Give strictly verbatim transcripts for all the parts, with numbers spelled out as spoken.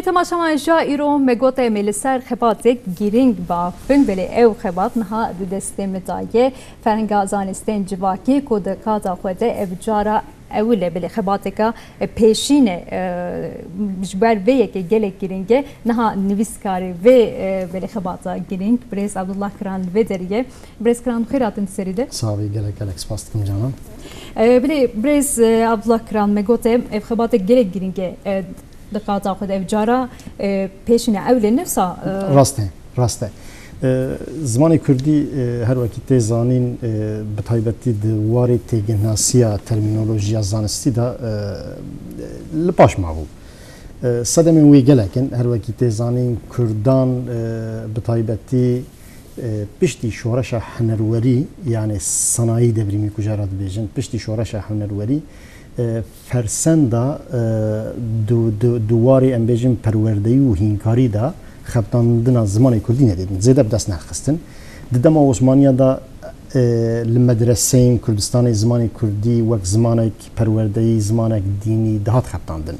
Temaşevan, ji îro me got em ê li ser xebatêk girîng biafin, belê ew xebat niha di destê me de ye. Ferhenga zanistên civakî ku di qada xwe de ev cara ewil e, belê xebateka pêşîn e, e, ji ber vê yekê gelek girîng e. Niha nivîskarê vê, e, belê xebata girîng, birêz Abdullah Kiran li vê derê ye. Birêz Kiran, bi xêr hatin di serî de. Sax bî, gelek gelek spas dikim canan. E, belê birêz, e, Abdullah Kiran, me got e, ev xebatek gelek girîng e, e, di qata xwe de ev cara, e, pêşîne ewil e, nifsa, e, Rast e, rast e. E, zimanê kurdî, e, her wekî tê zanîn, e, bi taybetî di warê têgihnasiya termînolojiya zanistî de, e, li paş mabû. E, sedemên wê gelek in, her wekî tê zanîn kurdan, e, bi taybetî E, piştî şoreşa hunerwerî, yanê sanayî devrîmî ku jê re dibêjin, piştî şoreşa hunerwerî, e, fersenda, e, du-, du-, di warê, em bêjin, perwerdeyî û hînkarî de xebitandina zimanê kurdî nedîtin. Zêde bi dest nexistin. Di dema Osmaniya de, e, li medreseyên Kurdistanê zimanê kurdî wek zimanek perwerdeyî, zimanek dînî dihat xebitandin.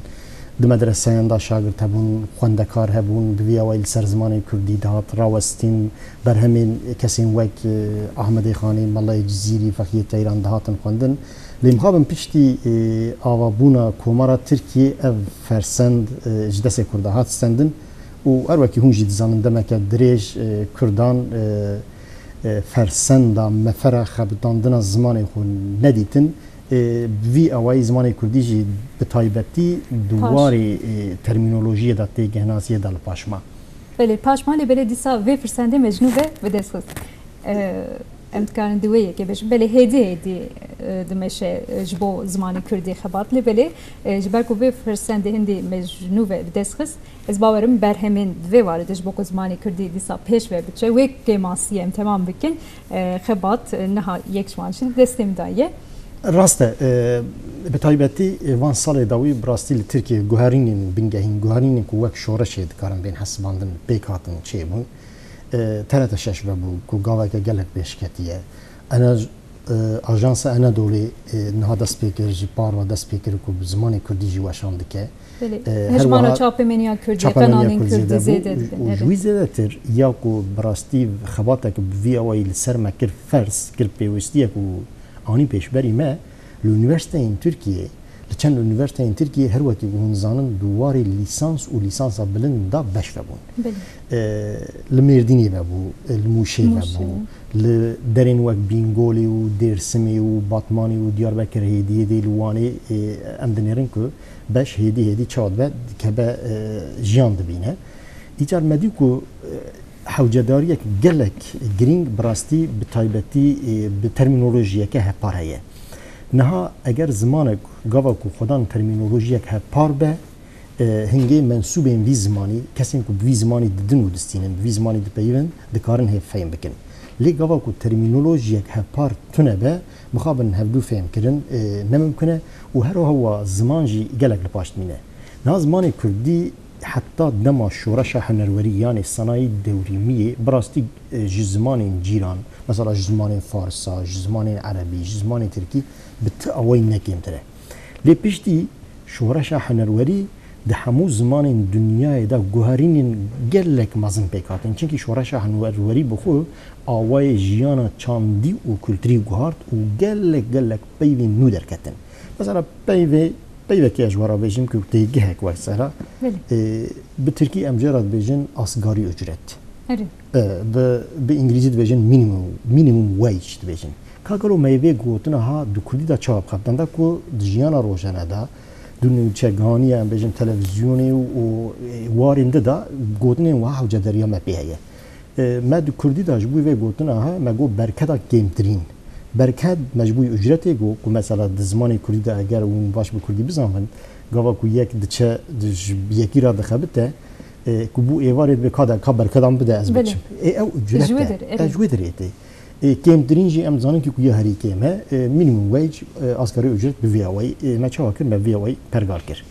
Di medreseyan de şagirt hebûn, xwendekar hebûn, bi vî awayî li ser zimanê kurdî dihat rawestîn, berhemên kesên wek, e, Ahmedê Xanî, Melayê Cizîrî, Fexiyê Teyran dihatin xwendin. Lê mixabin piştî, e, avabûna Komara Tirkiyê ev fersend, e, ji destê Kurda hat stendin û her wekî hûn jî dizanin demeke dirêj, e, Kurdan, e, e, fersenda mefera xebitandina zimanê xwe nedîtin. E, bi vî awayî zimanê kurdî jî bi taybetî di Paş. warê, e, termînolojiyê de, têgihnasiyê de li paş ma. Belê, paş ma, lê belê dîsa vê firsendê me ji nû ve bi dest xist. E, em dikarin di wê yekê bêjin. Belê hêdî hêdî, e, dimeşe, e, ji bo zimanê kurdî xebat. Lê belê, e, ji ber ku vê firsendê hindî me ji nû ve bi dest xist, ez bawerim berhemên di vê warê de ji bo ku zimanê kurdî dîsa pêş ve biçe, wê kêmasiyê em temam bikin, e, xebat, e, niha yek ji wan jî di destê min de ye. Rast e, e, bi taybetî, e, van salê dawî bi rastî li Tirkiyê guherînên bingehîn, guherînên ku wek şoreşê dikarin bên hesibandin, pêk hatin çêbûn. E, T R T şeş vebû ku gaveke gelek pêş ketiye. Ene-, e, Ajansa Enadolê, e, niha dest pê kir, ji par ve dest pê kir ku bi zimanê kurdî jî weşan dike. Belê. E, Hejmara her wiha çapemeniya kurdî, çapemeniya qenalên kurdî kurdî zêde bû. Zêde dibin, Û ji evet. wî zêdetir, ya ku bi rastî xebatek bi vî awayî li ser me kir ferz, kir pêwîstiyek û anî pêşberî me, li unîversîteyên Tirkiyê, li çend unîversîteyên Tirkiyê her wekî ku hûn dizanin di warê lîsans û lîsansa bilind de beş vebûn. Belê. E, li Mêrdînê vebû, e, li Mûşê Mûşê. vebû, li derên wek Bîngolê û Dêrsimê û Batmanê û Diyarbekir hêdî hêdî li Wanê, e, em dinêrin ku beş hêdî hêdî çawa dibe, dikeve, e, jiyan dibîne. Îcar me dî ku, e, hewcedariyek gelek girîng bi rastî bi taybetî, e, bi termînolojiyeke hevpar heye. Niha eger zimanek gava ku xwedan termînolojiyek hevpar be, e, hingê mensûbên vî zimanî, kesên ku bi vî zimanî didin û distînin, bi vî zimanî dipeyivin, dikarin hê fehm bikin. Lê gava ku termînolojiyek hevpar tune be, mixabin hevdû fehmkirin, e, ne mimkun e û her wiha ziman jî gelek li paş dimîne. Niha zimanê kurdî heta dema şoreşa hunerwerî, yanê sanayî dewrîmiyê, bi rastî, e, ji zimanên cîran, mesela ji zimanên farsa, ji zimanên erebî, ji zimanên tirkî bi ti awayî ne kêmtir e. Lê piştî şoreşa hunerwerî di hemû zimanên dinyayê de guherînên gelek mezin pêk hatin. Çimkî şoreşa hunerwerî bi xwe awayê jiyana çandî û kulturî guhart û gelek gelek peyvên nû derketin. Mesela peyvê, peyvekê ez ji we re bêjim ku têgihek wek sera, Belê. e, bi tirkî em jê re dibêjin asgari ücret. Erê. E, bi, bi îngilîzî dibêjin minimum, minimum wage dibêjin. Ka gelo me yê vê gotina ha di kurdî de çawa bixebitanda ku di jiyana rojane de, di nûçeganiya, em bêjin, televîzyonê û, û, e, warên di de gotinên wiha hewcedariya me pê heye. E, me di kurdî de ji bo vê gotina ha, me got berkeda kêmtirîn. Berked me ji bo ücretê got ku mesela di zimanê kurdî de eger hûn baş bi kurdî bizanbin, gava ku yek diçe di, ji yekî re dixebite, e, ku bû êvarê dibe ka de, ka berkedan bide ez Belê. biçim. Ê, ew ücret Ji wê e. derê, erê. E, ji wê derê tê. E, kêmtirîn jî em dizanin ki ku ya herî kêm e, e, minimum wage, e, asgari ücret bi vî awayî, e, me çawa kir, me vî awayî pergal kir.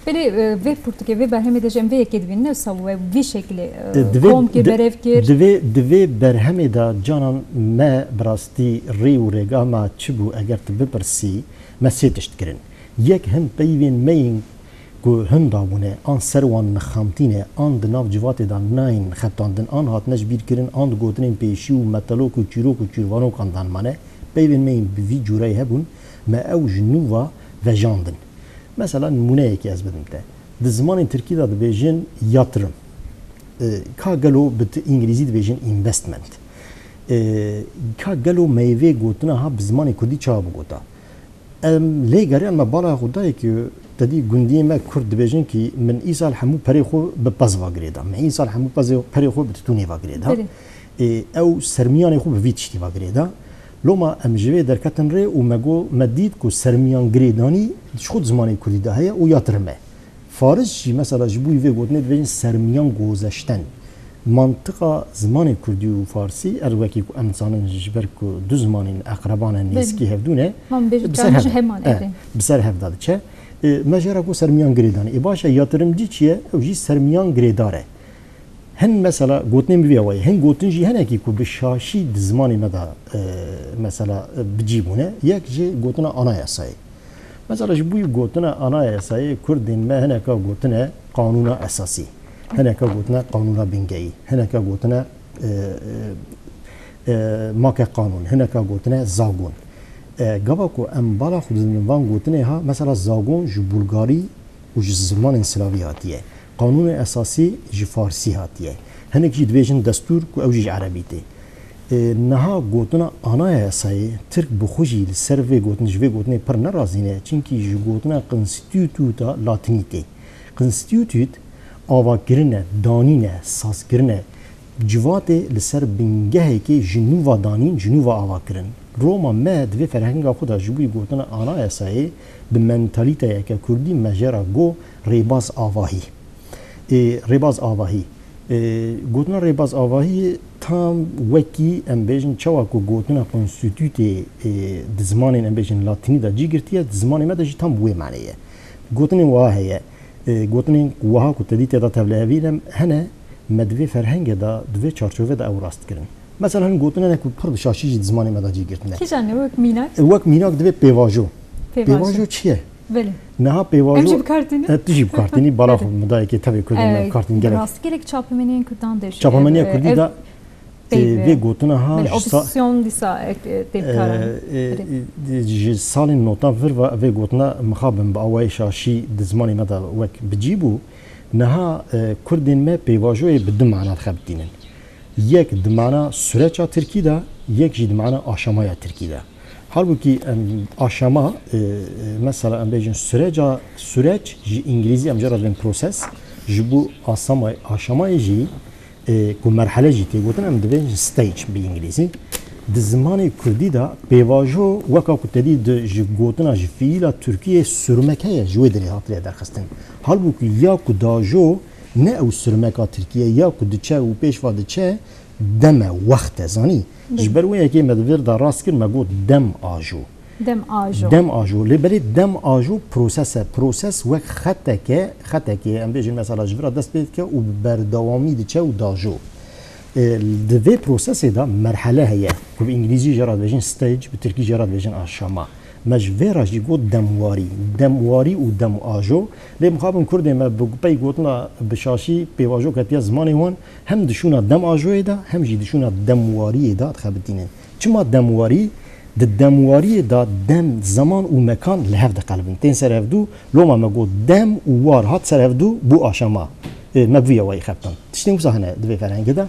Belê, e, vê pirtûkê, vê berhemê de jî em vê yekê dibînin, ne wisa we vî şekilê, e, E, divê, kom kir, di-, berev kir. divê, divê berhemê de canan me bi rastî rê û rêga me çi bû, eger tu bipirsî, me sê tişt kirin. Yek, hin peyvên me yên ku hin dabûne, an ser wan nixamtîne, an di nav civatê de nayên xebitandin, an hatine ji bîr kirin, an di gotinên pêşî û metelok û çîrok û çîrvanokan de mane, peyvên me yên bi vî cûreyî hebûn, me ew ji nû ve vejandin. Mesela nimûneyekê ez bidim te. Di zimanên tirkî de dibêjin yatırım. E, ka gelo bi ti-, îngilîzî dibêjin investment. E, ka gelo me yê vê gotina ha bi zimanê kurdî çawa bigota? Em lê geriyan me bala xwe dayê ku te dî gundiyê me kurd dibêjin ki min îsal hemû perê xwe bi pez ve girêda. Min îsal hemû pezê, perê xwe bi titûnê ve girêda. Belê. Ê, ew sermiyanê xwe bi vî tiştî ve girêda. Loma em ji vê derketin rê û me got, me dît ku sermiyan girêdanî ji xwe di zimanê kurdî de heye û yatırım e. Faris jî mesela ji bo vê gotinê dibêjin sermiyan gozeşten. Mantiqa zimanê kurdî û farsî, her wekî ku em dizanin ji ber ku du zimanên eqreban e, Belê. nêzikî hevdû ne, Van bêjin bi ser hev, heman e, ebe. bi ser hev de diçe. E, me jê re got sermiyan girêdanî. Ê baş e, yatırımcı çi ye? Ew jî sermiyan girêdar e. Hin mesela gotinên bi vî awayî, hin gotin jî hinekî ku bi şaşî di zimanê me de, e, mesela, e, bi cî bûne. Yek jî gotina anayasayê. Mesela ji bo gotina anayasayê kurdên me hineka gotine qanûna esasî, hineka gotine qanûna bingeyî, hineka gotine, e, e, e, make qanûn, hineka gotine zagon. E, gava ku em bala xwe didin van gotinê ha, mesela zagon ji bulgarî û ji zimanên slavî hatiye. Qanûnê esasî ji farsî hatiye. Hinek jî dibêjin destûr ku ew jî ji erebî tê. E, niha gotina anayasayê tirk bi xwe jî li ser vê gotin, ji vê gotinê pir nerazî ne, çimkî ji gotina konstîtûta latînî tê. Konstîtût avakirin e, danîn e, sazkirin e. Civatê li ser bingehekê ji nû ve danîn, ji nû ve ava kirin. Roma me di vê ferhenga xwe de ji bo gotina anayasayê bi mentalîteyeke kurdî me jê re got rêbaz avahî. Ê, rêbaz avahî. Ê, gotina rêbaz avahî tam wekî em bêjin çawa ku gotina konstîtûtê, ê, di zimanên em bêjin latînî de cî girtiye, di zimanê me de jî tam bi wê manê ye. Gotinên wiha heye. E, gotinên wiha ku te dî tê de tevlihevî ne hene, me di vê ferhengê de, di vê çarçovê de ew rast kirin. Mesela hin gotinên ku pir bi şaşî jî di zimanê me de cî girtine. Kîjan e wek mînak? E, wek mînak divê pêvajo. Pêvajo. Pêvajo çi ye? Belê. Niha pêvajo. Em jî bi kar tînî? E, tu jî bi kar tînî, bala xwe bi dayekê tevê kurdên me bi kar tînî gelek. Rastî gelek çapemeniya kurdan de jî. Çapemeniya kurdî de Ê, peyvê. Vê gotina ha Belê, ji sa- opozîsyon dîsa ek, e, tê Ee, bikaran. e, Erê. e, ji salên notan vir ve vê gotina mixabin bi awayê şaşî di zimanê me de wek bi cî bû. Niha, e, kurdên me pêvajoyê bi du mana dixebitînin. Yek di mana süreça tirkî de, yek jî di mana aşamaya tirkî de. Halbûkî em aşama, e, e, mesela em bêjin süreca, süreç ji îngilîzî em jê re dibên proses, ji bo asamay-, aşamayê jî e, ku merhele jî tê gotin, em dibêjin stage bi îngilîzî. Di zimanê kurdî de pêvajo weka ku te dî di ji gotina ji fiîla tirkî ye sürmek heye, ji wê derê hatiriye derxistin. Halbûkî ya ku dajo ne ew sürmeka tirkî ye, ya ku diçe û pêş ve diçe dem e, wext e, zanî. Belê. Ji ber wê yekê me di vir de rast kir, me got dem ajo. Dem ajo. Dem ajo. Lê belê dem ajo proses e. Proses wek xeteke, xetekê, em bêjin mesela ji vira dest pê dike û bi berdewamî diçe û dajo. E, di vê prosesê de merhele heye. Ku bi îngilîzî jê re dibêjin stage, bi tirkî jê re dibêjin aşama. Me ji vê re jî got demwarî. Demwarî û dem ajo. Lê mixabin kurdê me bi pey gotina bi şaşî pêvajo ketiye zimanê wan. Hem dişûna dem ajoyê de, hem jî dişûna demwariyê de dixebitînin. Çima demwarî? Di demwariyê de dem, zeman û mekan li hev diqelibin. Tên ser hevdû, loma me got dem û war hat ser hevdû bû aşama. E, me bi vî awayî xebtan. Tiştên wisa hene di vê ferhengê de.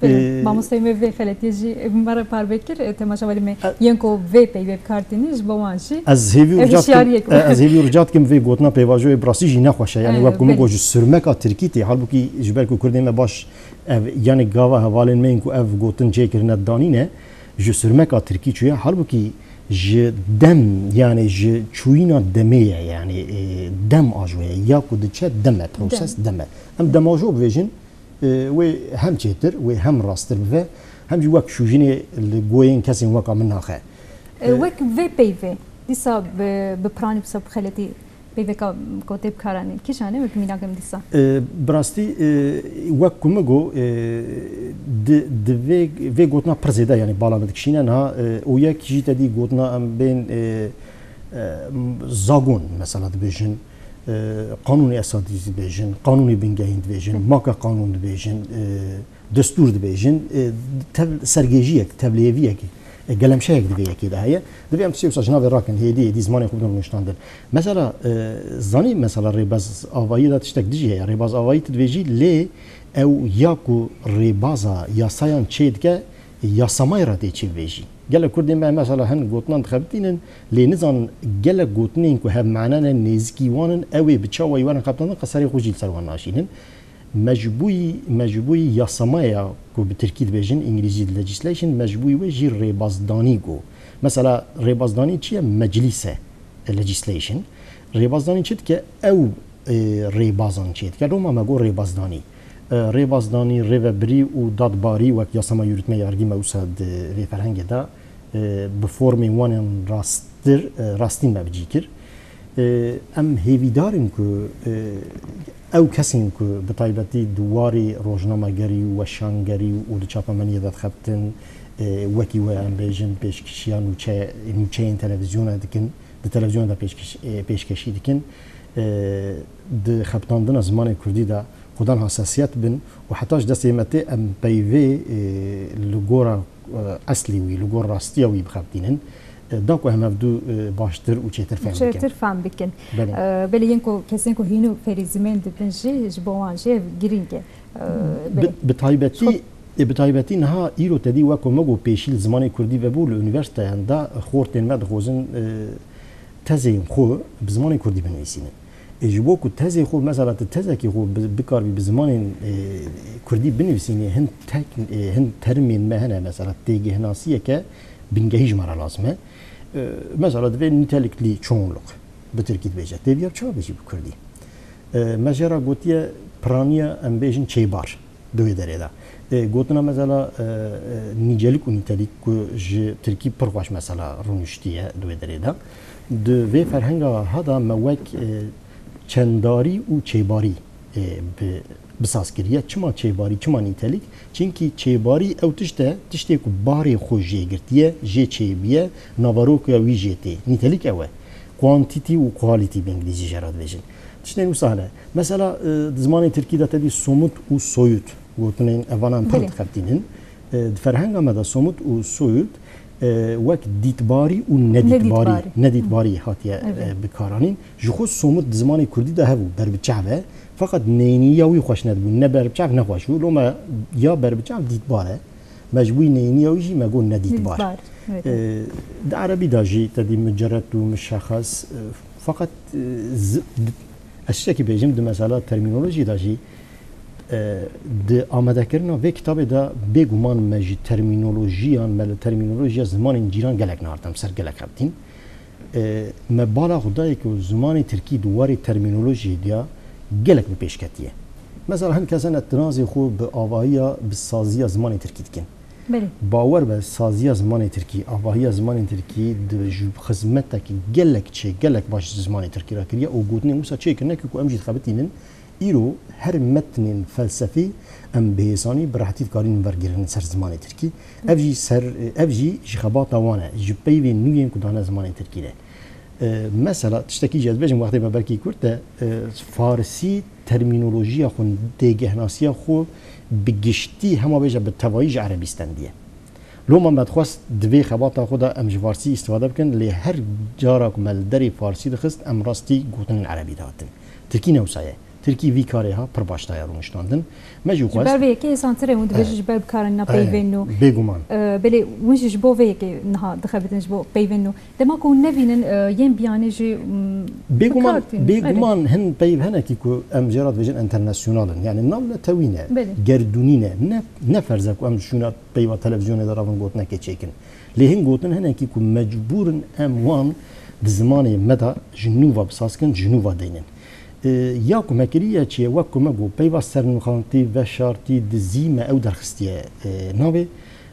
Belê, E, mamosteyê me vê xeletiyê jî me re parve kir, e, temaşevalê me E, yên ku vê peyvê bi kar tînî ji bo wan jî Ez hêvî û ev rica dikim, hişyariyek e, bû. ez hêvî û rica dikim vê gotina pêvajoyê bi rastî jî nexweş e. Yani E, wek ku min belê. got ji sürmeka tirkî tê. Halbûkî ji ber ku kurdên me baş ev, yani gava hevalên me yên ku ev gotin çêkirine danîne, ji sürmeka tirkî çûye. Halbûkî ji dem, yani ji çûyîna demê ye, yani, e, dem ajo ye. Ya ku diçe dem e, proses Dem. dem e. Em dem ajo bibêjin, e, wê hem çêtir, wê hem rasttir bibe, hem jî wek şûjinê li goyên kesên weka min naxe. E, E, wek vê peyvê, dîsa bi, bi piranî, bi xeletî peyveka ku tê bikaranîn. Kîjan e wek mînak em dîsa? E, bi rastî, e, wek ku min got, e, di, di vê, vê gotina pir zêde, yani bala min dikişîne niha, e, û yek jî te dî gotina em bên, e, e, zagon, mesela dibêjin, E, qanûnê esasî dibêjin, qanûnê bingehîn dibêjin, maka qanûn dibêjin, e, destûr dibêjin, e, tev-, sergêjiyek, tevlihêviyek, e, gelemşeyek di vê yekê de heye. Divê em tiştê wisa ji navê rakin, hêdî, hêdî zimanê xwe bidin rûniştandin. Mesela, e, zanî, mesela rêbaz avayî de tiştek dijî heye. Rêbaz avayî tu dibêjî, lê ew ya ku rêbaza yasayan çê dike, yasamayê re tê çêbibêjî. Gelek Kurdên me mesela hin gotinan dixebitînin, lê nizanin gelek gotinên ku hevmane ne, nêzikî wan in, ew ê bi çawa yî werin xebitandin, qe serê xwe jî li ser wan naşînin. Me ji bo yî, me ji bo yî yasamaya ku bi tirkî dibêjin, îngilîzî legislation, me ji bo yî wê jî rêbazdanî got. Mesela rêbazdanî çi ye? Meclîs e, legislation. Rêbazdanî çi dike? Ew, e, rêbazan çê dike. Loma me got rêbazdanî. E, rêbazdanî, rêvebirî û dadbarî wek yasama yürütme yargî me wisa di vê ferhengê de, e, bi formên wan ên rasttir, e, rastîn me bi cî kir. E, em hêvîdar in ku, e, ew kesên ku bi taybetî di warê rojnamegerî û weşangerî û di çapemeniyê de dixebtin, e, wekî we em bêjin pêşkişiya nûçe-, nûçeyên televîzyonê dikin, di televîzyonê de pêşkiş-, e, pêşkêşî dikin, e, di xebitandina zimanê kurdî de xwedan hassasiyet bin û heta ji destê me tê em peyvê, e, li gora, e, eslî wî, li gor rastiya wî bixebitînin, e, da ku em hevdû, e, baştir û çêtir fehm bikin. Çêtir fehm bikin. Belê. E, belê yên ku kesên ku hîn û fêrî zimên dibin jî ji bo wan jî ev girîng e. E, Bi, belê. Bi taybetî, Xwe- e, bi taybetî niha îro tedî wek ku me got pêşî li zimanê kurdî vebû li unîversîteyan de xortên me dixwazin, e, tezên xwe bi zimanê kurdî binivîsînin. E, ji bo ku tezê xwe, mesela tu tezekî xwe bi-, bikaribî bi zimanên, e, kurdî binivîsînî, hin tek-, e, hin termên me hene, mesela têgêhnasiyeke bingehî ji me re lazim e. E, mesela divê nitelikli çoğunluk bi tirkî dibêje. Tê vîya çawa bêjî bi kurdî? E, me jê re gotiye piraniya, em bêjin çêbar. Di wê derê de. E, gotina mesela, e, e, nîcelik û nîtelik ku ji tirkî pir xweş mesela rûniştiye di wê derê de. Di vê ferhenga ha de me wek, e, çendarî û çêbarî, e, bi, bi saz kiriye. Çima çêbarî, çima nîtelik? Çimkî çêbarî ew tişt e, tiştê ku barê xwe jê girtiye, jê çêbiye, naveroka wî jê tê. Nîtelik ew e. Quantity û quality bi îngilîzî jê re dibêjin. Tiştên wisa hene. Mesela, e, di zimanê tirkî de tedî somut û soyut gotinên evanan pir Belê. dixebitînin. E, di ferhenga me de somut û soyut, e, wek dîtbarî û nedîtbarî, Nedîtbarî. nedîtbarî hatiye, Evet. e, bikaranîn. Ji xwe somut di zimanê kurdî de hebû, berbiçav e. Feqet neyniya wî xweş nedibû. Ne berbiçav ne xweş bû. Loma ya berbiçav dîtbar e. Me ji bo neyniya wî jî me got nedîtbar. Nedîtbar, evet. E, di erebî de jî tedî mucerred û muşexes, e, feqet, e, zi-, di-, ez tiştekî bêjim, di mesela termînolojî de jî, e, di amadekirina vê kitabê de bêguman me ji termînolojiyan, me li termînolojiya zimanên cîran gelek nard, em ser gelek xebitîn. E, me bala xwe dayê ku zimanê tirkî di warê termînolojiyê de ya gelek bi pêş ketiye. Mesela hin kes hene tinazê xwe bi avahiya, bi saziya zimanê tirkî dikin. Belê. Bawer be, saziya zimanê tirkî, avahiya zimanê tirkî di ji xizmetekî gelek çê, gelek baş ji zimanê tirkî re kiriye û gotinên wisa çêkirine ku em jî dixebitînin. Îro her metnên felsefî em bi hêsanî, bi rehetî dikarîn wergirin ser zimanê tirkî. Ev jî ser, ev jî ji xebata wan e, ji peyvên nû yên ku dane zimanê tirkî de. E, mesela, tiştekî jî ez bêjim, wextê me belkî kurt e, e, farsî termînolojiya xwe, têgehnasiya xwe bi giştî hema bêje bi tevayî ji erebî stendiye. Loma me dixwest di vê xebata xwe de em ji farsî îstifade bikin, lê her cara ku me li derê farsî dixist, em rastî gotinên erebî dihatin. Tirkî ne wisa ye. Tirkî vî karê ha pir baş daye rûniştandin. Me jî Ji xwest ber vê yekê hêsantir e, hûn dibêjin Eh. ji ber bikaranîna Eh, peyvên nû. Bêguman. Eh, belê, hûn jî ji bo vê yekê niha dixebitin ji bo peyvên nû. Dema ku hûn nevînin, eh, yên biyanî jî, mm, Bêguman, bikar tînin. Belê. bêguman hin peyv hene ki ku em jê re dibêjin enternasyonal in. Yani navnetewî ne, Belê. gerdûnî ne. Ne, ne ferz e ku em şûna peyva televîzyonê de ravin gotinekê çêkin. Lê hin gotin hene ki ku mecbûr in em wan di zimanê me de ji nû ve bi saz kin, ji nû ve deynin. E, ya ku me kiriye çi ye, wek ku me got, peyva sernixantî, veşartî, dizî me ew derxistiye, e, navê.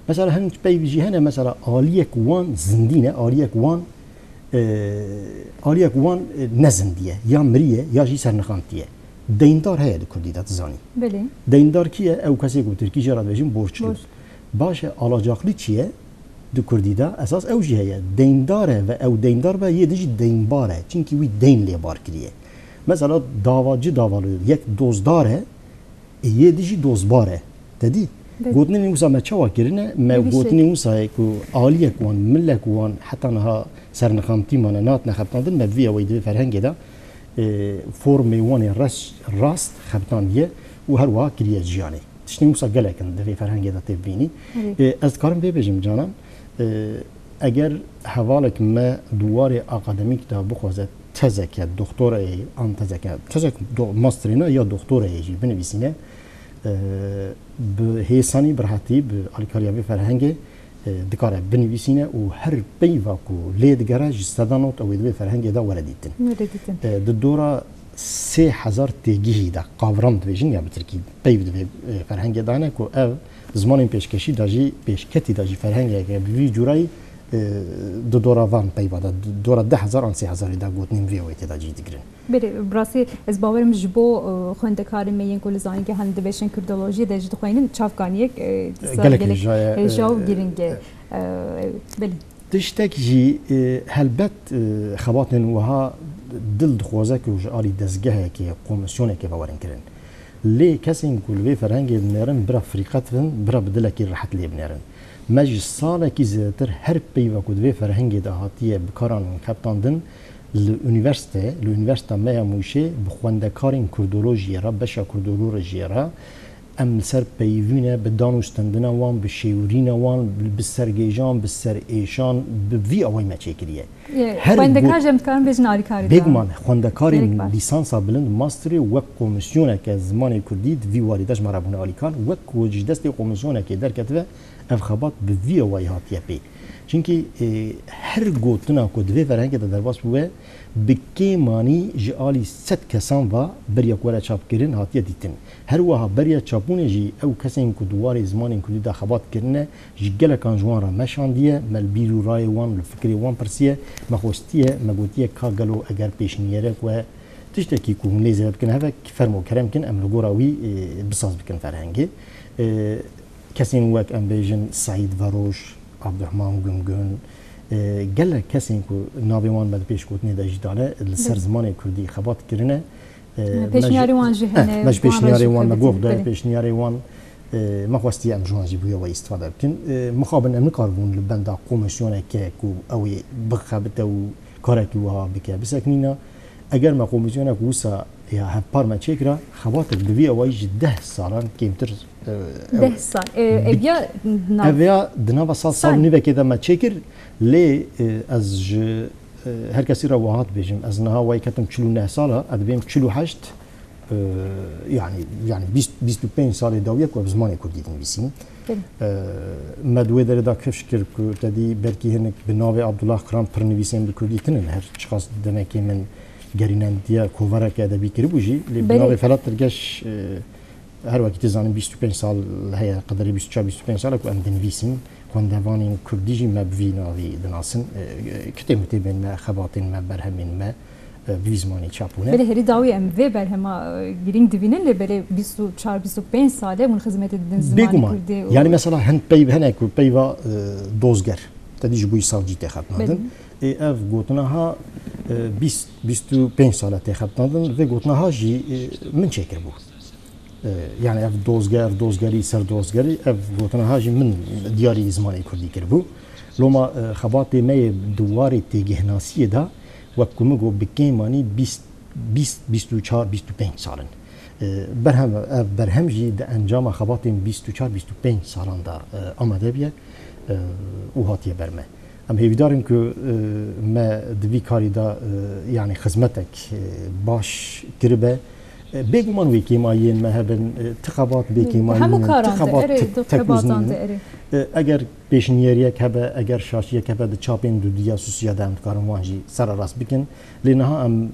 Mesela hin peyv jî hene, mesela aliyek wan zindî ne, aliyek wan, e, aliyek wan, e, ne zindî ye, ya miriye, ya jî sernixantî ye. Deyndar heye di kurdî de, tu zanî. Belê. Deyndar kî ye? Ew kesê ku bi tirkî jê re dibêjin borçlu. Borç. Baş e, alacaklı çi ye? Di kurdî de esas ew jî heye. Deyndar e ve ew deyndar be, yê din jî deynbar e. Çimkî wî deyn lê bar kiriye. Mesela dava cî dava li yek dozdar e, ê yê dî jî dozbar e. Te dî? Gotinên wisa me çawa kirine? Me gotinên wisa ye ku aliyek wan, milek wan heta niha sernixamtî mane, nehatine xebitandin, me bi vî awayî di vê ferhengê de, e, formê wan ê res-, rast xebitandiye û her wiha kiriye jiyanê. Tiştên wisa gelek in di vê ferhengê de tê bînî. E, ez dikarim vê bêjim canan, e, eger hevalek me di warê akademîk de bixwaze tezeke, doktorayê an tezeke, tezek do-, masterê ne ya doktorayê jî binivîsîne, e, bi hêsanî, bi rehetî, bi alîkariya vê ferhengê, e, dikare binivîsîne û her peyva ku lê digere ji seda nod ew ê di vê ferhengê de were dîtin. Were dîtin. E, di dora sê hezar têgihî de, qavram dibêjin ya bi tirkî, peyv di vê, e, ferhengê de hene ku ev zimanên pêşkêşî de jî, pêşketî de jî ferhengeke bi vî cûrayî, e, di dora van peyva de, di dora deh hezar an sê hezarî de gotinên vê wê tê de cî digirin. Belê, bi rastî ez bawerim ji bo, e, xwendekarên me yên ku li zanîngehan dibêjin Kurdolojiyê de jî dixwînin çavkaniyek, e, dîsa gelek gelek hêja ye, hêja û e, girîng e. E, belê. Tiştek jî, e, helbet, e, xebatên wiha dil dixwaze ku ji alî dezgehekê, komîsyonekê ve werin kirin. Lê kesên ku li vê ferhengê dinêrin, bira firîqet bin, bira bi dilekî rehet lê binêrin. Me ji salekî zêdetir her peyva ku di vê ferhengê de hatiye bikaranîn, xebitandin, li unîversîte, li Unîversîta me ya Mûşê bi xwendekarên kurdolojiyê re, beşa kurdolojiyê re, em li ser peyivî ne, bi dan û stendina wan, bi şêwirîna wan, bi sergêjan, bi serêşan, bi vî awayî me çêkiriye. Her xwendekar jî em dikarin bêjin alîkarî de. Bêguman, xwendekarên lîsansa bilind, masterê wek komîsyoneke zimanê kurdî di vî warî de ji me re bûne alîkar, wek ku ji destê komîsyonekê derketibe, ev xebat bi vî awayî hatiye pê. Çimkî, e, her gotina ku di vê ferhengê de derbas bûye, bi kêmanî ji alî sed kesan ve beriya ku were çapkirin hatiye dîtin. Her wiha beriya çapûnê jî ew kesên ku di warê zimanên kurdî de xebat kirine, ji gelekan ji wan re me şandiye, me li bîr û rayê wan, li fikrê wan pirsiye, me xwestiye, me gotiye ka gelo eger pêşniyarek we tiştekî ku hûn lê zêde bikin heve, fermo kerem kin, em li gora wî, e, bisaz bikin ferhengê. E, Kesên wek, em bêjin, Seîd Veroj, Abdurehman Gungün, e, gelek kesên ku navê wan me di pêşgotinê de jî dane, li ser zimanê kurdî xebat kirine. E, me ji, pêşniyarê wan jî hene, me ji pêşniyarê wan, me goh daye pêşniyarê wan, e, me xwestiye em ji wan jî bi wê awayî îstifade bikin. E, mixabin em nikaribûn li benda komîsyoneke ku ew ê bixebite û karekî wiha bike bisekinîna. Eger me komîsyoneke wisa ya hevpar me çêkira, xebatek bi vî awayî ji deh salan kêmtir, e, ew Deh sal. E, ev ya nav- ev ya di nava sal, sal û nîvekê de me çêkir, lê, e, ez ji, e, her kesî re wiha dibêjim, ez niha wayî ketim çil û neh sala, ez dibêm çil û heşt, e, yanî, yanî bîst, bîst û pênc salê dawiye ku ez bi zimanê kurdî dinivîsîm. Belê. E, me di wê derê de kifş kir ku te dî belkî hinek bi navê Abdullah Kran pirnivîsên bi kurdî tinin. Her çiqas demekê min gerînendiya kovareke edebî kiribû jî, lê bi Belê. navê Felat Tirgeş, e, her wekî tu zanî bîst û pênc sal heye, qederê bîst û çar bîst û pênc sal e ku em dinivîsîn. Xwendevanên kurdî jî me bi vî navî dinasin. E, kitê mitê bên me, xebatên me, berhemên me, e, bi vî zimanî çap bûne. Belê herî dawî em vê berhema, e, girîng dibînin, lê belê bîst û çar bîst û pênc sal e hûn xizmetê didin zimanê Bêguman. kurdî û Yani mesela hin peyv hene ku peyva, e, dozger. Te dî ji bo savcî tê xebitandin. Belê. Ê, ev gotina ha, e, bîst, bîst û pênc sal e tê xebitandin. Vê gotina ha jî, e, min çêkiribû. E, yani ev dozger, dozgerî, ser dozgerî, ev gotina ha jî min diyarî zimanê kurdî kiribû. Loma, e, xebatê me yê di warê têgêhnasiyê de, wek ku min got, bi kêmanî bîst, bîst, bîst û çar, bîst û pênc sal in. E, berhem, ev berhem jî di encama xebatên bîst û çar, bîst û pênc salan de, e, amade bûye, e, û hatiye ber me. Em hêvîdar in ku, e, me di vî karî de, e, yanî xizmetek, e, baş kiribe. E, bêguman wê kêmayiyên me hebin, e, ti xebat bê kêmayî Hemû in, ti karan de, xebat erê, ti-, di teknîzî xebatan in. de, erê. E, eger pêşniyariyek hebe, eger şaşiyek hebe, di çapên dûdî ya Sûsya de em dikarin wan jî sererast bikin. Lê niha em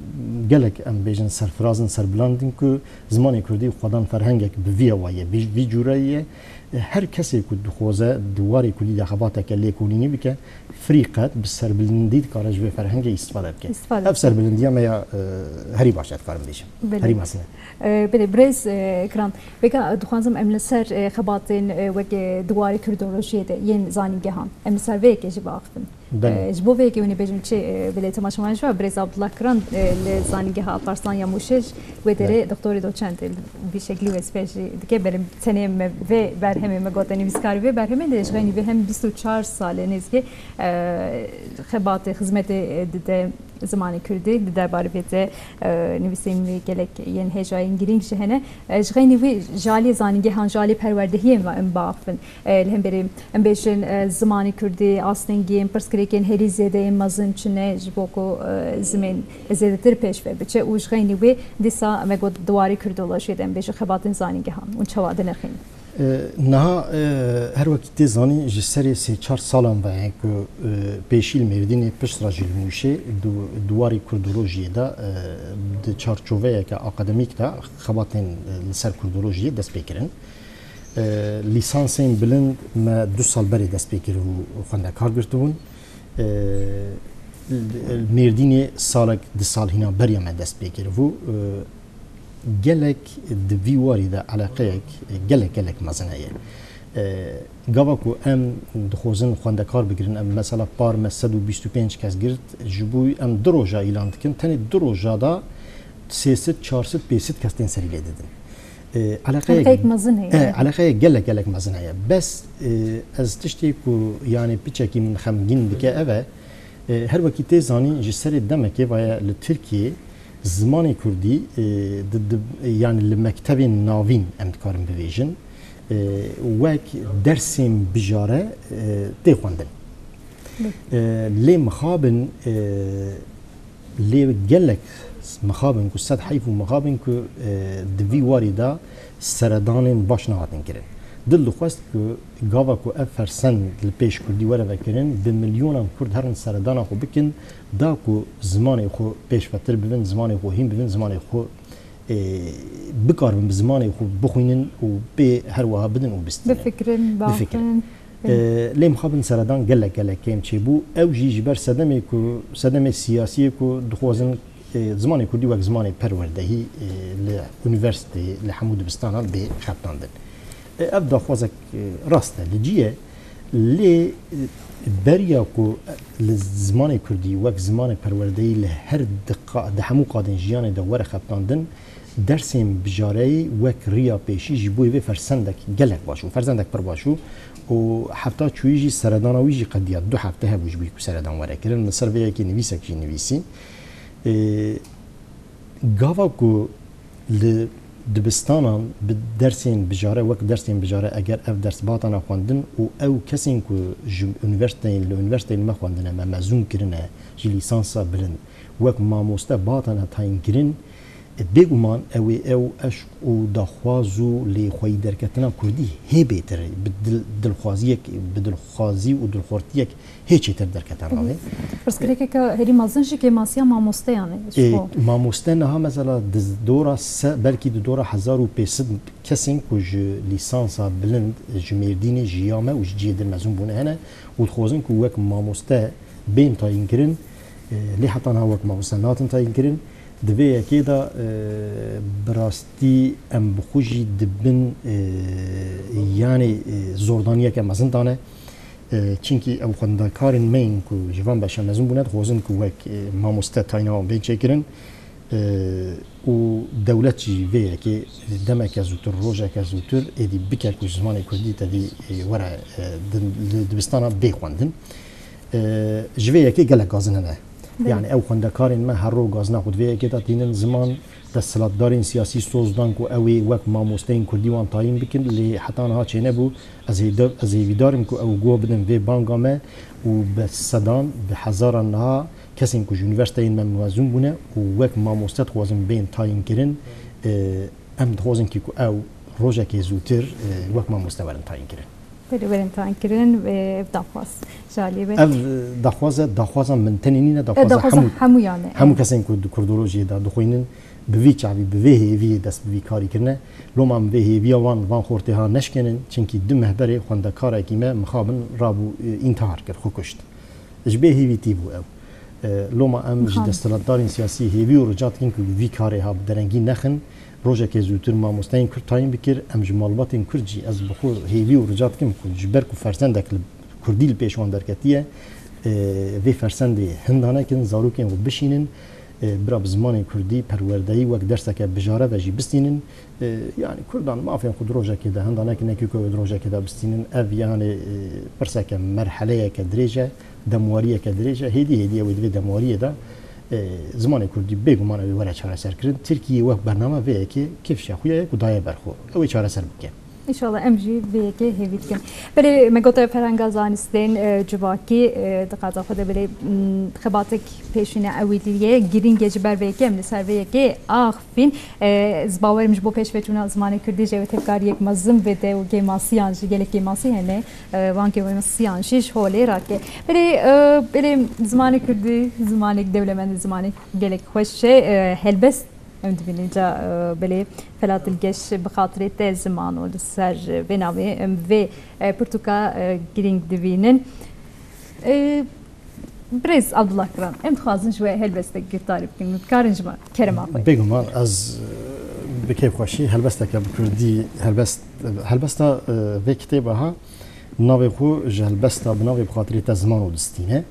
gelek, em bêjin, serfiraz in, serbiland in ku zimanê kurdî xwedan ferhengek bi vî awayî ye, bi vî cûreyî ye. Her kesê ku dixwaze di warê kurdî de xebateke lêkolînî bike, firîqet bi serbilindî dikare ji vê ferhengê îstifade bike. Îstifade Ev bike. serbilindiya me ya, e, herî baş e, dikarim bêjim. Belê. Herî mezin e. E, belê, birêz, e, Kiran, vêga dixwazim em li ser, e, xebatên, e, wek, e, di warê kurdolojiyê de yên zanîngehan, em li ser vê yekê jî biaxivin. Belê. E, ji bo vê yekê hûn ê bêjin çi, e, belê temaşevanên ji we, birêz Abdullah Kiran, e, li Zanîngeha Alparslan ya Mûşê ji wê derê Belê. doktorê doçent e, vî şeklî wezîfe jî dike, belê tenê me vê berhemê me gote nivîskarê vê berhemê de ji xeynî vê hem bîst û çar sal e nêzîkê, e, xebatê, xizmetê, e, dide zimanê kurdî, di derbarê vê de, e, nivîsên wî gelek yên hêja yên girîng jî hene. E, ji xeynî wî ji alî zanîngehan, ji alî perwerdehiyê me em biaxivin. E, li hemberî em bêjin, e, zimanê kurdî, astengiyên, pirsgirêkên herî zêde yên mezin çi ne, ji bo ku, e, zimên zêdetir pêş ve biçe û ji xeynî wê dîsa me got di warê kurdolojiyê de em bêjin xebatên zanîngehan hûn çawa dinirxînin? E, niha, e, her wekî tê zanîn ji serê sê çar salan ve ye ku, e, pêşî li Mêrdînê pişt re jî li Mûşê du-, di warê kurdolojiyê de, e, di çarçoveyeke akademîk de xebatên, e, li ser kurdolojiyê dest pê kirin. E, lîsansên bilind me du sal berê dest pê kiribû, xwendekar girtibûn. E, Mêrdînê salek, di sal hîna beriya me dest pê kiribû. E, gelek di vî warî de eleqeyek gelek, gelek mezin heye. E, gava ku em dixwazin xwendekar bigirin, em mesela par me sed û bîst û pênc kes girt, ji bo em du roja îlan dikin, tenê du roja de sê sed, çar sed, pênc sed kes tên serî lê didin. E, eleqeyek Eleqeyek mezin heye. E, eleqeyek gelek, gelek mezin heye. Bes, e, ez tiştê ku, yani, piçekî min xemgîn dike ev e, e, her wekî tê zanîn ji serê demekê vaye li Tirkiyê zimanê kurdî, e, di, di, yani, li mektebên navîn em dikarin bivêjin, e, wek dersên bijare, e, tê xwendin. Bi- E, lê mixabin, e, Lê gelek mixabin ku sed heyf û mixabin ku, e, di vî warî de seredanên baş nehatin kirin. Dil dixwest ku gava ku ev fersend li pêş kurdî were vekirin, bi milyonan kurd herin seredana xwe bikin, da ku zimanê xwe pêşvetir bibin, zimanê xwe hîn bibin, zimanê xwe, e, bikaribin bi zimanê xwe bixwînin û pê her wiha bidin û bistînin. Bifikirin, Bifikirin. baxin. E, lê mixabin seredan gelek, gelek kêm çêbû. Ew jî ji ber sedemê ku, sedemê siyasiyê ku dixwazin, e, zimanê kurdî wek zimanê perwerdehî, e, li unîversîteyê, li hemû dibistanan bê xebitandin. E, ev daxwazek, e, rast e, li cî ye. Lê, e, beriya ku li zimanê kurdî wek zimanê perwerdehî li her di qa-, di hemû qadên jiyanê de were xebitandin, dersên bijareyî wek riya pêşî ji bo vê fersendek gelek baş û fersendek pir baş û, û hefta çûyî jî seredana wî jî qediya du hefte hebû ji bo ku seredan were kirin. Min ser vê yekê nivîsek jî nivîsî. Ê, gava ku li dibistanan bi dersên bijare, wek dersên bijare, eger ev ders batana xwendin û ew kesên ku ji unîversîteyên, li unîversîteyên me xwendine, me mezûn kirine ji lîsansa bilind, wek mamoste batana tayînkirin, bêguman ew ê ew eşq û daxwaz û lê xweyî derketina kurdî hê bêtir, bi dil-, dilxwaziyek, bi dilxwazî û dilxortiyek hê çêtir derkete navê. Pirsgirêkeke herî mezin jî kêmasiya mamosteyan e, ji Ê, xwe. Mamoste niha mesela di dora se-, belkî di dora hezar û pênc sed kesên ku ji lîsansa bilind ji Mêrdînê, ji ya me û ji cihê din mezûn bûne hene û dixwazin ku wek mamoste bên tayînkirin, e, lê heta niha wek mamoste natin tayînkirin. Di vê yekê de, e, bi rastî em bi xwe jî dibin, e, yanî, e, zordaniyeke mezin dane. E, çimkî ew xwendekarên me yên ku ji van beşa mezin bûne, dixwazin ku wek, e, mamoste tayîna wan bên çêkirin. E, û dewlet jî vê yekê demeke zûtir, rojeke zûtir êdî bike ku ji zimanê kurdî tevî, e, were, e, di, di dibistana bê xwendin. E, ji vê yekê gelek gazin hene. Belê. Yani ew xwendekarên me her roj gazina xwe di vê yekê de tînin ziman, desthilatdarên siyasî soz dan ku ew ê wek mamosteyên kurdî wan tayîn bikin, lê heta niha çênebû. Ez hêde-, ez hêvîdar im ku ew guh bidin vê banga me û bi sedan, bi hezaran niha kesên ku ji unîversîteyên me mezûn bûne û wek mamoste dixwazin bên tayîn kirin, e, em dixwazin kî ku ew rojekê zûtir, e, wek mamoste werin tayîn kirin. Belê, werin tayîn kirin, e, ev daxwaz ji alî we. Ev, e, daxwaz e, daxwaza min tenê nîne, E, daxwaza daxwaza hemû, hemûyan e, hemû e. kesên ku di kurdolojiyê de dixwînin, bi vî çavî, bi vê hêviyê dest bi vî karî kirine. Loma em vê hêviya wan, van xortê ha neşkênin, çimkî du meh berê xwendekarekî me mixabin rabû, e, întihar kir, xwe kuşt. Ji bê hêvîtî bû ew. E, loma em ji Mixabin. desthilatdarên siyasî hêvî û rica dikin ku vî karê ha bi derengî nexin. Rojekê zûtir mamosteyên kurd tayîn bikir, em ji malbatên kurd jî ez bi xwe hêvî û rica dikim ku ji ber ku fersendek li kurdî li pêş wan derketiye, e, vê fersendê hinda nekin, zarokên xwe bişînin, e, bira bi zimanê kurdî perwerdeyî wek derseke bijare ve jî bistînin. E, yanî kurdan mafên xwe di rojekê de hinda nekin, nekî ku ew ê di rojekê de bistînin. Ev yanî, e, pirseke, merheleyeke dirêj e, demwariyeke dirêj e. Hêdî hêdî ew ê di vê demwariyê de, e, zimanê kurdî bêguman ew ê were çareserkirin. Tirkiyê wek bername vê yekê kifşa xwe ye ku daye ber xwe. Ew ê çareser bike. Înşallah em jî vê yekê hêvî dikin. Belê me gote ferhenga zanistên, e, civakî, e, di qaza xwe de belê, m, xebatek pêşîne ewilî ye. Girîng e ji ber vê yekê em li ser vê yekê axifîn. E, ez bawerim ji bo pêşveçûna zimanê kurdî jî ew ê tevkariyek mezin bide û kêmasiyan jî gelek kêmasî hene. E, wan kêmasiyan jî ji holê rake. Belê, e, belê zimanê kurdî, zimanek dewlemend, zimanek gelek xweş e. E, helbest Em dibînin ca, e, belê Felat Dilgeş, bi xatirê te ziman û li ser vê navê em vê, e, pirtûka, e, girîng dibînin. E, Birêz Abdullah Kiran, em dixwazin ji we helbestek guhdarî bikin. Dikarin ji me kerema xwe? Bêguman ez, e, bi kêfxweşî helbesteke bi kurdî, helbest, helbesta, e, vê kitêba ha navê xwe ji helbesta bi navê Bi xatirê te ziman û distîne.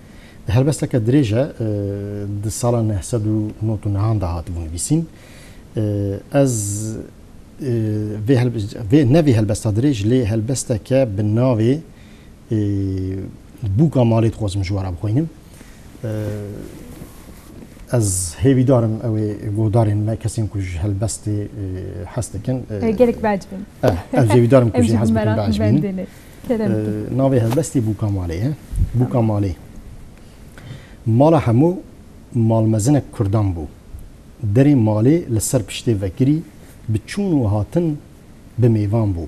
Helbesteke dirêj e, e, di sala neh sed û nod û nehan de hatibû nivîsîn. E, ez, e, vê helb-, vê, ne vê helbesta dirêj, lê helbesteke bi navê, e, Bûka Malê dixwazim ji we re bixwînim. E, ez hêvîdar im ew ê guhdarên me, kesên ku ji helbestê, e, hez dikin, e, E, gelek biecibin. E, ez hêvîdar im ku Em jî jî hez bi bikin, merak biecibînin. bendê ne. Kerem bikin. E, navê helbestê Bûka Malê ye. Bûka Malê. Mala hemû malmezinek kurdan bû. Derê malê li ser piştê vekirî bi çûn û hatin bi mêvan bû.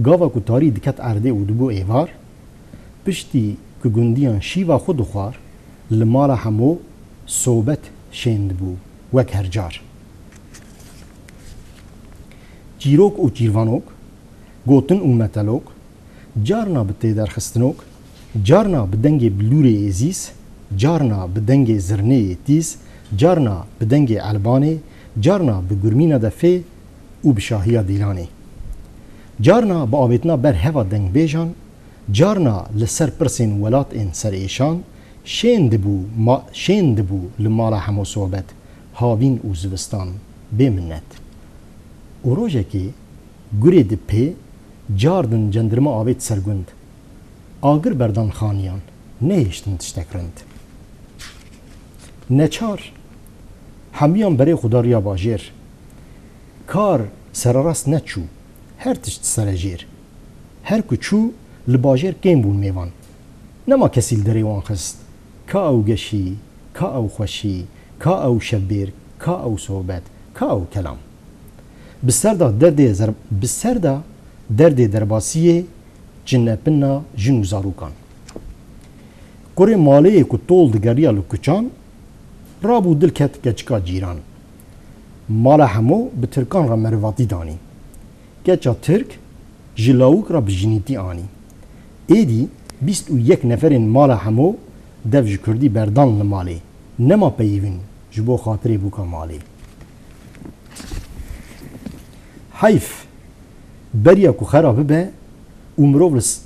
Gava ku tarî diket erdê û dibû êvar, piştî ku gundiyan şîva xwe dixwar, li mala hemû sobet şên dibû wek her car. Çîrok û çîrvanok, gotin û metelok, carna bi têderxistinok, carna bi dengê bilûrê êzîs, carna bi dengê zirneyê tîz, carna bi dengê elbanê, carna bi gurmîna defê û bi şahiya dîlanê. Carna bi avêtina ber heva dengbêjan, carna li ser pirsên welat ên serêşan, şên dibû ma-, şên dibû li mala hemû sobet, havîn û zivistan bê minnet. Û rojekê gurê di pê cardin cendirme avêt ser gund. Agir berdan xaniyan, nehêştin tiştek rind. Neçar, hemiyan berê xwe da riya bajêr. Kar sererast neçû, her tişt serejêr. Her ku çû, li bajêr kêm bûn mêvan. Nema kesî li derê wan xist. Ka ew geşî, ka ew xweşî, ka ew şevbêr, ka ew sohbet, ka ew kelam. Bi ser de derdê zer-, bi ser de derdê derbasiyê cinepina jin û zarokan. Kurê maleyê ku tol digeriya li kuçan, rabû dil ket keçika cîran. Mala hemû bi tirkan re merivatî danî. Keça tirk ji lawik re bi jinîtî anî. Êdî bîst û yek neferên mala hemû dev ji kurdî berdan li malê. Nema peyivîn ji bo xatirê bûka malê. Heyf, beriya ku xera bibe û mirov li s-,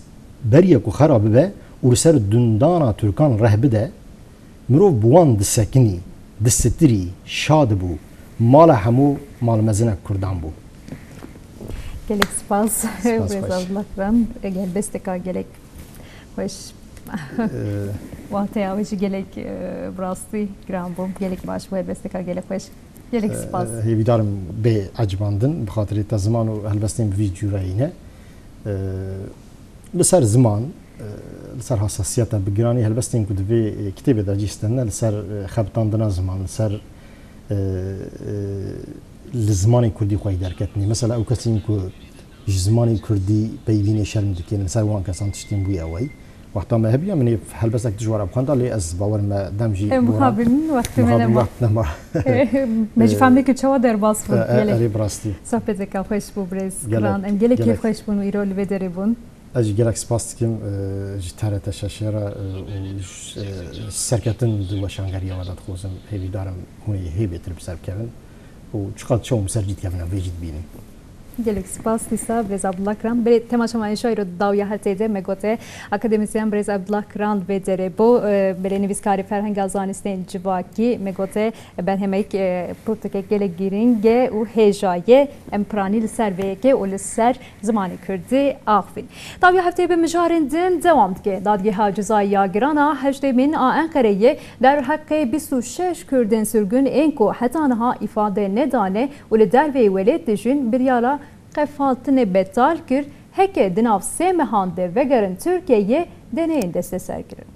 beriya ku xera bibe û li ser dundana Tirkan reh bide, mirov bi wan disekinî, disitirî, şa dibû. Mala hemû malmezinek Kurdan bû. Gelek spas. Spas, Birêz xweş. Abdullah Kiran, helbesteka gelek xweş. Ee, Wateya wê jî gelek, e, bi rastî giran bû. Gelek baş bû, helbesteka gelek xweş. Gelek spas. Hêvîdarim bê ecibandin, bi xatirê te ziman û helbestên bi vî cûreyî ne. Li ser ziman, li ser hassasiyeta bi giranî helbestên ku di vê kitêbê de cî stendine, li ser xebitandina ziman, li ser, li zimanê kurdî xweyî derketinê. Mesela ew kesên ku ji zimanê kurdî peyvînê şerm dikin, li ser wan kesan tiştên bûye wey. Wexta me hebiya min ê helbestek tijwara bixwenda, lê ez bawer me dem jî Em bora. Mixabin, wextê me Mixabin nema. Wext nema. Me jî Ee, fehmê ku çawa derbas bû, e, e, gelek. Erê, bi rastî. Sohbeteka xweş bû, birêz Gelek, Kiran. Em gelek gelek. Kêfxweş bûn û îro li vê derê bûn. Ez jî gelek spas dikim, e, ji T R T şeşê re, e, û ji, e, serketin di weşangeriya we de dixwazim. Hêvîdarim hûn ê hê bêtir bi ser bikevin. Û çiqas çaw bi ser cî dikevin, em vê jî dibînin. Gelek spas dîsa birêz Abdullah Kiran. Belê temaşevanên şaîro dawiya hefteyê de me gote akademisyen birêz Abdullah Kiran vê derê bû. E, belê nivîskarê ferhenga zanistên civakî me gote berhemeyek, e, pirtûkek gelek girîng e û hêja ye. Em piranî li ser vê yekê û li ser zimanê kurdî axivîn. Dawiya hefteyê bi mijarên din dewam dike. Dadgeha Cezayê ya Giran a heştê Mîn a Enqereyê derheqê bîst û şeş kurdên sirgûn ên ku heta niha îfade nedane û li derveyî welêt dijîn biryara qefaltinê betal kir, heke di nav sê mehan de vegerin Tirkiyeyê, deneyên desteserkirin.